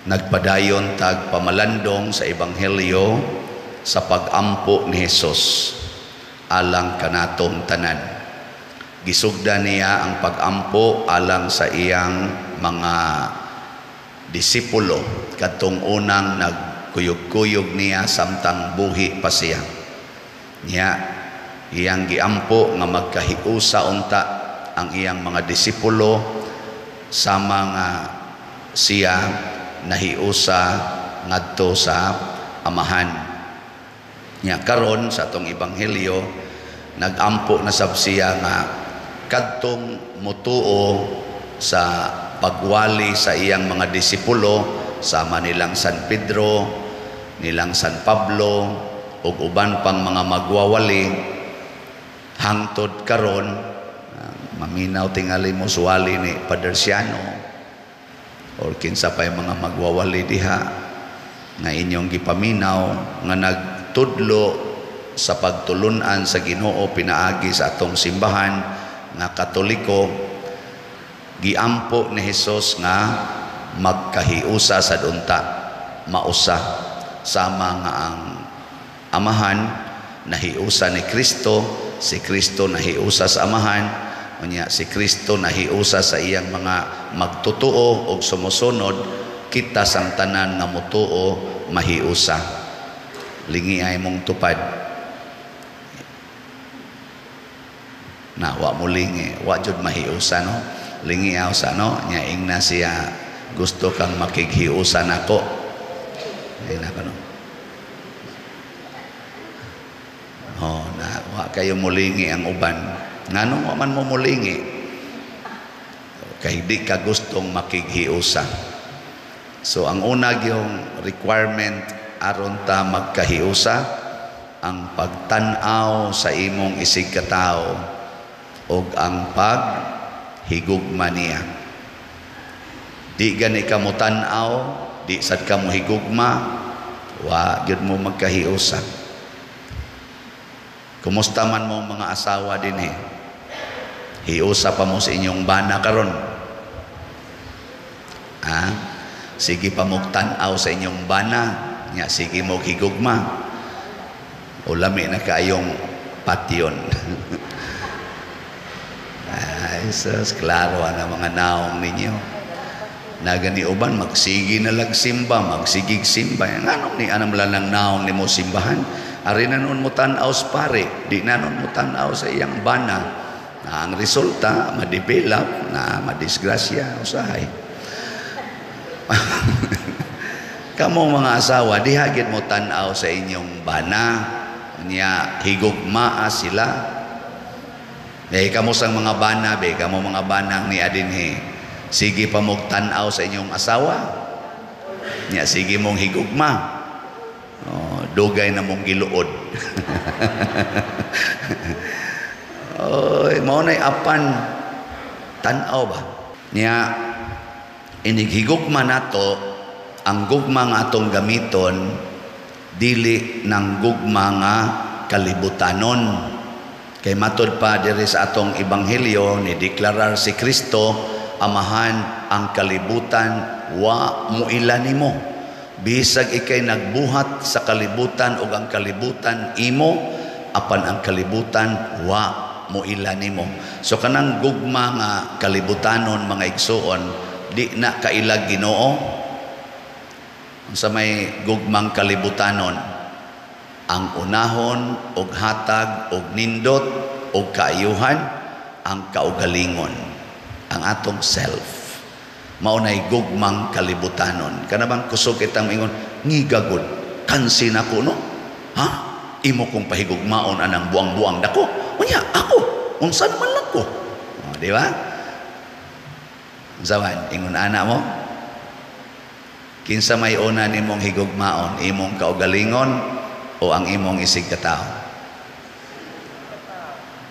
Nagpadayon tag pamalandong sa ebanghelyo sa pag-ampo ni Hesus alang kanatong tanan. Gisugda niya ang pag-ampo alang sa iyang mga disipulo kadtong unang nagkuyog-kuyog niya samtang buhi pa siya. Niya iyang giampo nga magkahiusa unta ang iyang mga disipulo sama nga siya nahiusa ngadto sa Amahan. Nya karon sa atong ebanghelyo, nagampo na sab siya nga kadtong mutuo sa pagwali sa iyang mga disipulo, sama nilang San Pedro, nilang San Pablo ug uban pang mga magwawali hangtod karon. Maminaw tingali mo suwali ni Padre Siano or kinsa pay mga magwawali diha nga inyong gipaminaw nga nagtudlo sa pagtulunan sa Ginoo pinaagi sa atong simbahan nga Katoliko. Giampo ni Hesus nga magkahiusa sa unta, mausa, sama nga ang Amahan nahiusa ni Kristo, si Kristo nahiusa sa Amahan, unya si Kristo nahiusa sa iyang mga magtutuo og sumusunod. Kita sang tanan nga mutuo mahiusa. Lingi ay mong tupad na wa mo lingi, wa jud mahiusa, no? Lingi aw sa no nya ingna siya, "Gusto kang makighiusa nako?" Ingna ka, no? Oh, na wa kayo mulingi ang uban. Nganong wa man mo mulingi? Kay di ka gustong makighiusa. So ang una yung requirement aron ta magkahiusa, ang pagtan-aw sa imong isig katawo ug ang paghigugma niya. Di gani ka mo tan-aw, di sad ka mo higugma, wa gyud mo magkahiusa. Kumusta man mo mga asawa dinhi? Hiusa pa mo sa inyong bana karon? Ha? Sige pa mo tan-aw sa inyong bana, nya sige mo higugma. O lami na kaayong patyon? Ay, sus, klaro ang mga naong ninyo. Nagani uban magsigi na lag simba, magsigig simba. Nganong ni anam lang naong nimo simbahan? Ari na noon mo tan-aw sa pare, di na noon mo tan-aw sa iyang bana. Na ang resulta, ma-develop, na madisgrasya, usahay. Kamo mga asawa, di hagit mo tan-aw sa inyong bana, niya higugmaa sila. Eh, kamo sang mga bana, be, kamo mga banang ni adinhi, sige pa mong tan-aw sa inyong asawa, niya sige mong higugma. Oh, dugay na mong giluod. Oy, mao na'y apan tan-aw ba? Niya inighigugma nato, ang gugma nga atong gamiton dili ng gugma nga kalibutanon. Kay matud pa diri sa atong ebanghelyo, ni deklarar si Kristo, "Amahan, ang kalibutan wa muila nimo. Bisag ikay nagbuhat sa kalibutan ug ang kalibutan imo, apan ang kalibutan wa muila nimo." So kanang gugma nga kalibutanon, mga igsuon, di na kailag Ginoo. Unsa may gugmang kalibutanon? Ang unahon og hatag og nindot og kaayuhan, ang kaugalingon, ang atong self. Mao nay gugmang kalibutanon. Kana bang kusog kitang ingon, "Ngigagod, kansin ako, no? Ha? Imo kong pahigugmaon anang buang-buang dako. Unya ako, unsa man lang ko?" Oh, di ba? Unsa man ingon ana mo? Kinsa may una nimong higugmaon, imong kaugalingon o ang imong isig katao?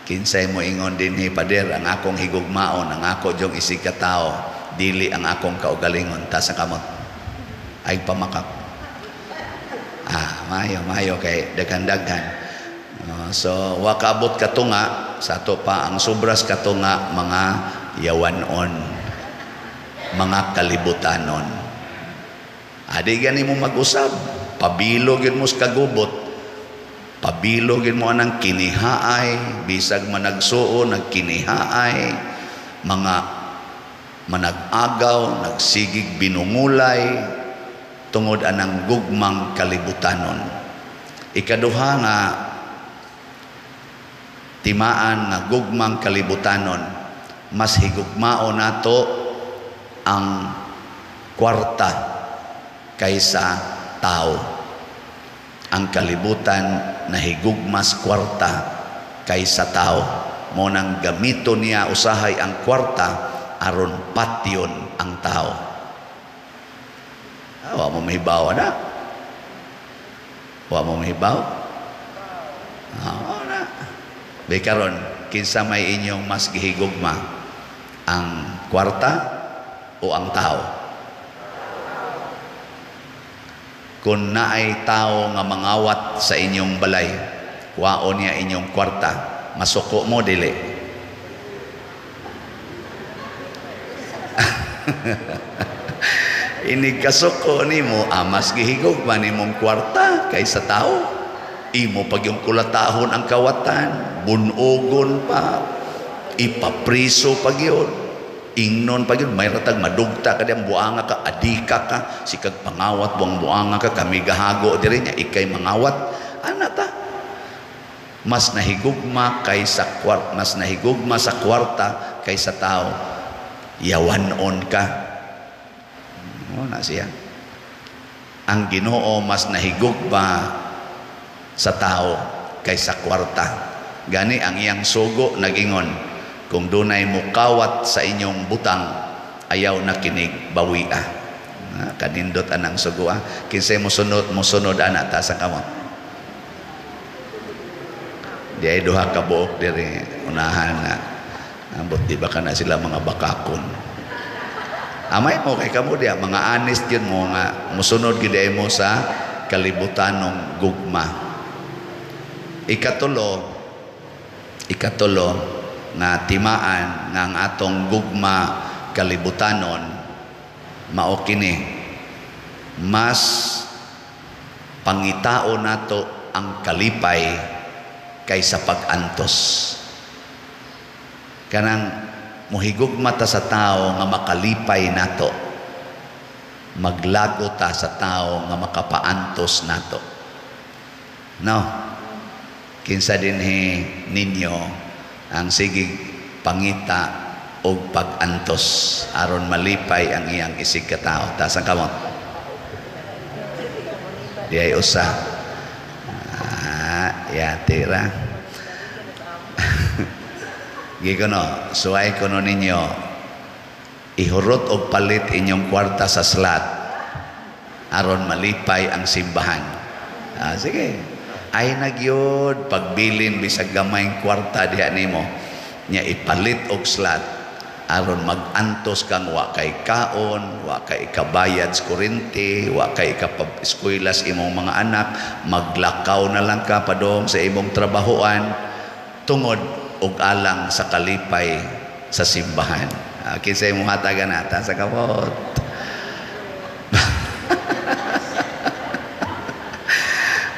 Kinsay mo ingon dinhi, "Pader, ang akong higugmaon ang ako jong isig katao, dili ang akong kaugalingon"? Ta sa kamot ay pamakak. Ah, mayo mayo kay daghan-daghan. So wa kaabot katunga sa ato pa ang sobras katunga mga yawanon, mga kalibutanon. Adi gani mo mag-usab, pabilog yun mo sa kagubot, pabilog yun mo anang kinihaay, bisag managsuo, nagkinihaay, mga manag-agaw, nagsigig binungulay, tungod anang gugmang kalibutanon. Ikaduha nga timaan nga gugmang kalibutanon, mas higugmao nato ang kwarta kaysa tao. Ang kalibutan nahigugmas kwarta kaysa tao. Mo nang gamito niya usahay ang kwarta aron patyon ang tao. Wa mo mahibaw na. Wa mo mahibaw? Na. Be karon kinsa may inyong mas gihigugma, ang kwarta o ang tao? Kung naay tao nga mangawat sa inyong balay, kuwaon niya inyong kwarta, masuko mo dili? Inig kasuko nimo, mas gihigugma nimong kwarta kaysa tao. Imo pag yung kulatahon ang kawatan, bunogon pa, ipapriso pag yun, ingnon pag yun, may ratag madugta ka diyan, buanga ka, adika ka, sikag pangawat, buang buanga ka, kami gahago diri niya, ikay mangawat, ana ta. Mas nahigugma kaysa kwarta, mas nahigugma sa kwarta kaysa tao. Yawanon ka. O, na siya. Ang Ginoo mas nahigugma sa tao kaysa kwarta. Gani ang iyang sugo nagingon, kung dunay mukawat sa inyong butang, ayaw na kinig bawia. Kanindot anang sugo. Kinsay mosunod ana, taas ang kamot. Di ay duha ka buok diri unahan na. Ambot di ba kana sila mga bakakon. Amay mo kay kamo diya mga honest gyud mo nga mosunod gyud ay mo sa kalibutanong gugma. Ikatulo nga timaan nga ang atong gugma kalibutanon mao kini, mas pangitao nato ang kalipay kaysa pag-antos. Kanang mohigugma ta sa tao nga makalipay nato, maglago ta sa tao nga makapaantos nato. No? Kinsa dinhi ninyo ang sige pangita og pag-antos aron malipay ang iyang isig katao? Taas ang kamot. Di ay usa. Yati ra. Gikono, suway kono ninyo, ihurot og palit inyong kwarta sa slot aron malipay ang simbahan. Sige. Ay nagyod pagbilin bisag gamay kwarta diha nimo nya ipalit og slot aron magantos kang wa kay kaon, wa kay ikabayad sa kuryente, wa kay ikapag-eskwela sa imong mga anak, maglakaw na lang ka padong sa imong trabahoan tungod og alang sa kalipay sa simbahan. Kinsay imong hatagan nata sa kamot?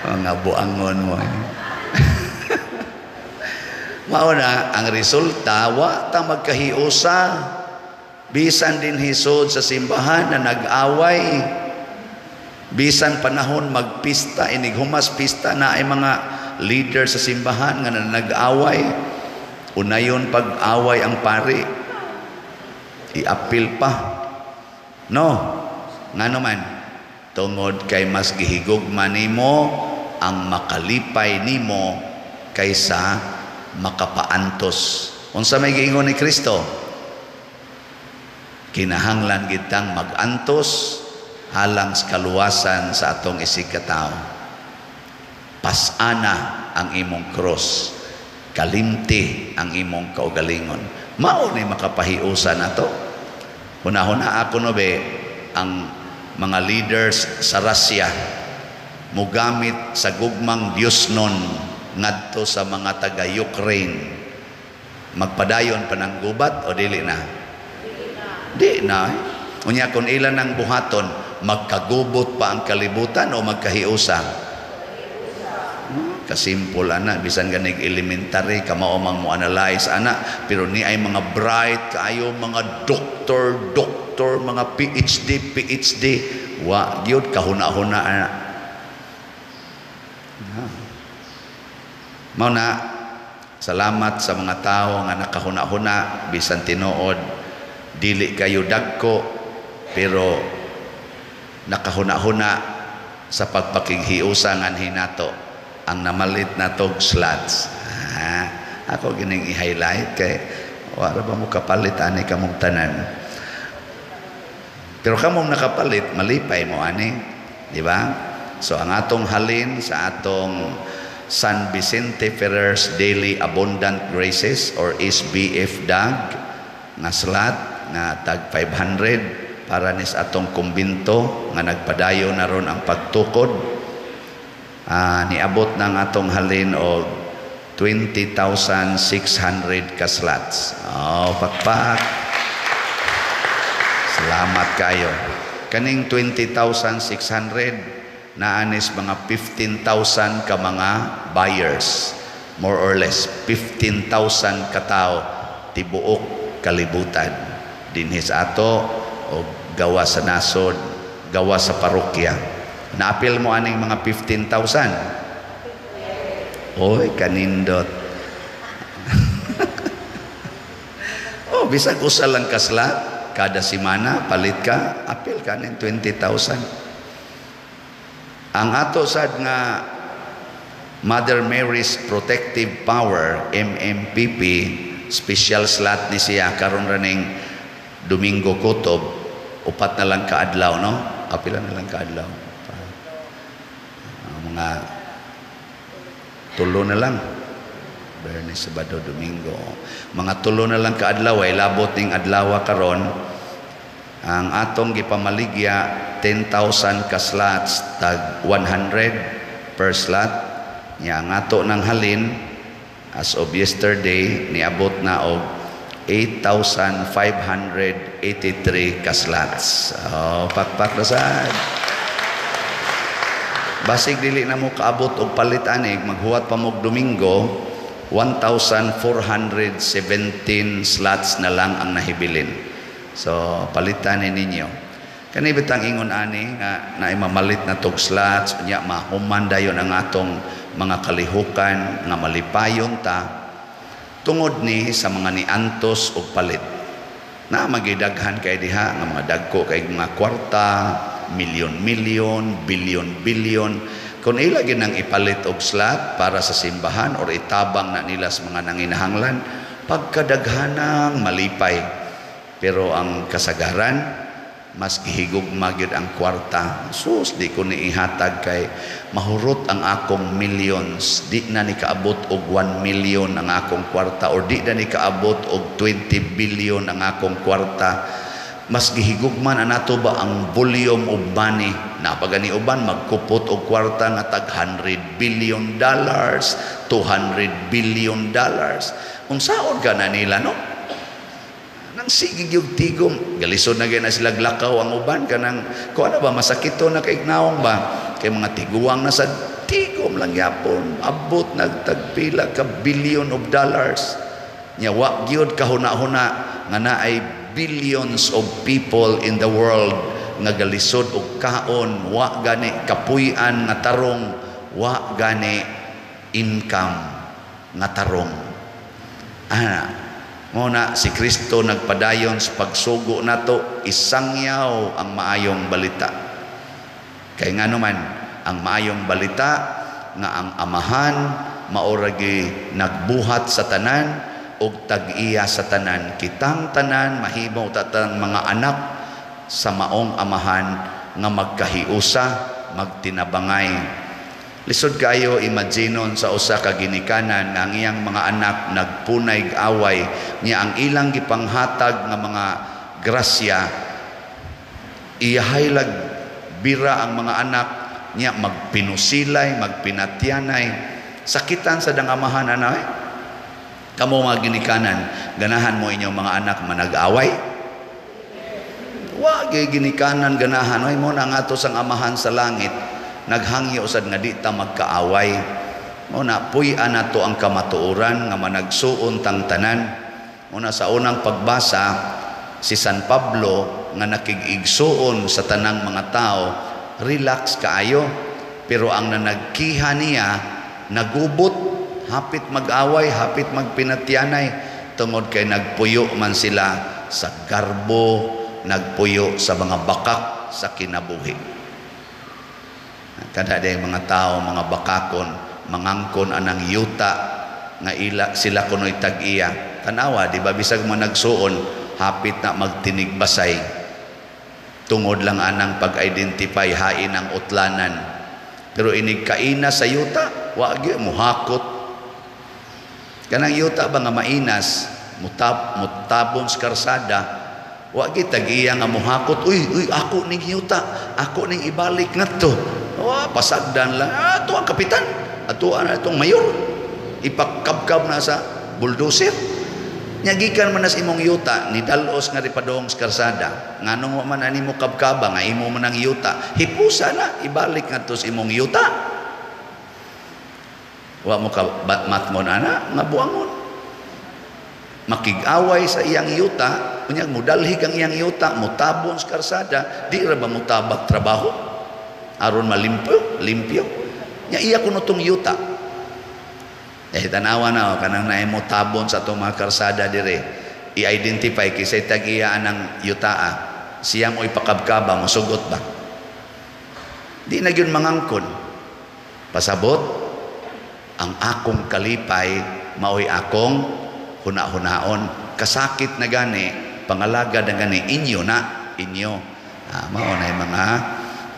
Mga buangon mo. Mao na ang resulta, wa ta magkahiusa. Bisan din hisod sa simbahan na nag-away, bisan panahon magpista, inighumas pista na ay mga leader sa simbahan nga na nag-away. Unayon pag-away ang pari, iapil pa. No, ngano man, tungod kay mas gihigugma nimo ang makalipay nimo kaysa makapaantos. Unsa may giingon ni Kristo? Kinahanglan gitang magantos halang sa kaluwasan sa atong isig katao. Pasana ang imong cross, kalimti ang imong kaugalingon. Mao ni makapahiusa nato. Hunahuna ako no be ang mga leaders sa Russia mugamit sa gugmang Dios nun ngadto sa mga taga-Ukraine. Magpadayon pa ng gubat o dili na? Di na. Unya kung ilan ang buhaton, Magkagubot pa ang kalibutan o magkahiusa? Kasimple ana, bisan ganig elementary kamao mang mo analyze ana, pero ni ay mga bright kaayo, mga doctor doctor, mga PhD PhD, wa gyud kahuna-huna ana. Mao na, salamat sa mga tao nga nakahuna-huna, bisan tinuod dili kayo dagko, pero nakahuna-huna sa pagpakighiusa nganhi nato ang namalit na tog slots. Ako gining i-highlight kay wa ra ba mo kapalit ani kamong tanan. Pero kamong nakapalit, malipay mo ani, di ba? So ang atong halin sa atong San Vicente Ferrer's Daily Abundant Graces or SBF DAG nga slot nga tag 500 para nis atong kumbinto nga nagpadayon na ron ang pagtukod. Niabot ng atong halin og 20,600 ka slots. Oh, pakpak. Salamat kayo. Kaning 20,600 naanis mga 15,000 ka mga buyers. More or less 15,000 ka tao tibuok kalibutan. Dinhi sa ato o gawa sa nasod, gawa sa parokya. Naapil mo aning mga 15,000? Oy, kanindot. Oh, bisag usa lang kasla kada semana palit ka, apil ka ning 20,000. Ang ato sad nga Mother Mary's Protective Power MMPP special slot ni siya karon ra ning Domingo Kutob, upat na lang kaadlaw, no? Apila na lang kaadlaw. Mga tulo na lang. Biyernes, Sabado, Domingo. Mga tulo na lang kaadlaw ay labot ning adlaw karon. Ang atong gipamaligya 10,000 ka slots tag 100 per slot. Nya ang ato nang halin as of yesterday niabot na og 8,583 ka slots. Oh, pakpak na sad. Basig dili na mo kaabot og palit ani, maghuwat pa mo og Domingo, 1,417 slots na lang ang nahibilin. So palitan ni ninyo. Kani bitang ingon ani nga naay mamalit na tog slots, unya mahuman dayon ang atong mga kalihukan nga malipayon ta tungod ni sa mga niantos og palit. Na magidaghan kay diha nga mga dagko kay mga kwarta, milyon-milyon, bilyon-bilyon. Kung ila ginang ipalit og slot para sa simbahan or itabang na nila sa mga nanginahanglan, pagkadaghanang malipay. Pero ang kasagaran, mas gihigugma gyud ang kwarta. Sus, di ko ni ihatag kay mahurot ang akong millions. Di na ni kaabot og 1 million ang akong kwarta or di na ni kaabot og 20 billion ang akong kwarta. Mas gihigugman anato ba ang volume of money? Napagani uban magkupot og kwarta nga tag $100 billion, $200 billion. Unsaon ka na nila, no? Nang sige gyud tigom, galisod na gyud na sila glakaw ang uban kanang kuan na ba masakito na kay naong ba kay mga tiguang na sa tigom lang yapon abot nagtagpila ka billion of dollars. Nya wa gyud kahuna-huna nga naay billions of people in the world nga galisod og kaon, wa gani kapuy-an nga tarong, wa gani income nga tarong. Ana, mao na si Kristo nagpadayon sa pagsugo nato, isangyaw ang maayong balita. Kay ngano man ang maayong balita nga ang amahan maoragi nagbuhat sa tanan og tag-iya sa tanan. Kitang tanan mahimo tatang mga anak sa maong amahan nga magkahiusa, magtinabangay. Lisod kayo imaginon sa usa ka ginikanan nga ang iyang mga anak nagpunay away niya ang ilang gipanghatag nga mga grasya, iyahay lag bira ang mga anak niya, magpinusilay, magpinatyanay, sakitan sa dangamahan anay. Kamo mga ginikanan, ganahan mo inyong mga anak manag-away? Wa gyud ginikanan ganahan. Ay mo na nga ato sang Amahan sa langit naghangyo sad nga di ta magkaaway. Mo na puy-an nato ang kamatuoran nga managsuon tang tanan. Mo na sa unang pagbasa, si San Pablo nga nakig-igsuon sa tanang mga tao, relax kaayo, pero ang nanagkiha niya nagubot, hapit mag-away, hapit magpinatyanay, tungod kay nagpuyo man sila sa garbo, nagpuyo sa mga bakak sa kinabuhi. Kada day mga tao, mga bakakon, mangangkon anang yuta nga ila sila kuno'y tag-iya. Tanawa, di ba, bisag mga nagsuon, hapit na magtinigbasay tungod lang anang pag-identify hain ang utlanan. Pero inig kaina sa yuta, wa gyud muhakot. Kanang yuta ba nga mainas, mutabon sa karsada, wa gyud tag-iya nga muhakot, "Uy, uy, ako ning yuta, ako ning ibalik ngadto." Wa, pasagdan lang. Ato ang kapitan, ato na itong mayor, ipakabkab na sa bulldozer. Nya gikan man na sa imong yuta, ni dalos nga ripadong sa karsada, nganong wa man ani mo kabkaba nga imo man ang yuta? Hipusa na, ibalik ngadto sa imong yuta. Wa mo ka matmon ana nga buangon. Makig-away sa iyang yuta, unya mudalhig ang iyang yuta, mutabon sa karsada, di ra ba mutabak trabaho aron malimpyo, limpyo? Nya iya kuno tong yuta. Eh, tanawa na, oh, kanang naay mo tabon sa atong mga karsada dire, i-identify kisay tag-iya anang yutaa, siya mo ipakabkaba, mosugot ba? Di na gyud mangangkon. Pasabot, ang akong kalipay maoy akong huna-hunaon. Kasakit na gani, pangalaga na gani, inyo na, inyo. Ah, mao na yung mga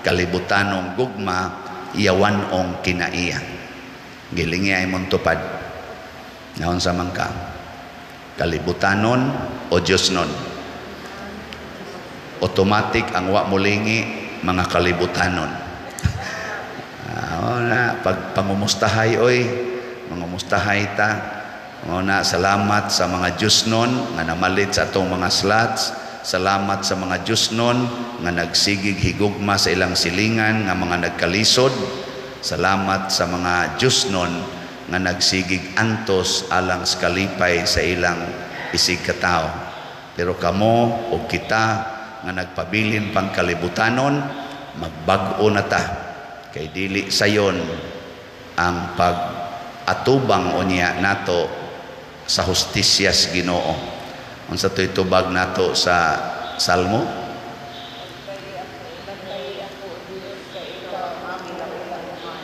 kalibutanong gugma, yawan-ong kinaiya. Gilingi ay mong tupad. Naon sa mangka? Kalibutanon o Diyos nun? Automatic ang wa mulingi, mga kalibutanon. Ah, na, pag pangumustahay oy, mangumustahay ta. O na, salamat sa mga Diyos nun nga namalit sa atong mga slots. Salamat sa mga Diyos nun nga nagsigig higugma sa ilang silingan nga mga nagkalisod. Salamat sa mga Diyos nun nga nagsigig antos alang sa kalipay sa ilang isig katao. Pero kamo o kita nga nagpabilin pang kalibutanon, magbag-o na ta. Kay dili sayon ang pag-atubang unya nato sa hustisyas Ginoo. Unsa to'y tubag nato sa Salmo? Bantay ako, Diyos, kay ikaw ang aming gilauman.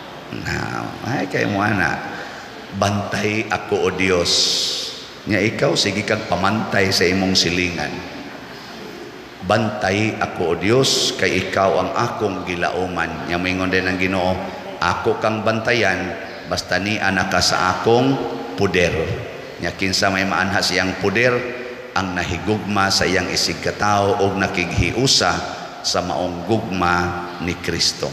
Na, ay kay mo ana. Bantay ako, o Dios. Nya ikaw sige kag pamantay sa imong silingan. Bantay ako, o Dios, kay ikaw ang akong gilauman. Nya moingon din ang Ginoo, ako kang bantayan basta ni anak ka sa akong puder. Nya kinsa may maanha siyang puder? Ang nahigugma sa iyang isig katao og nakighiusa sa maong gugma ni Kristo.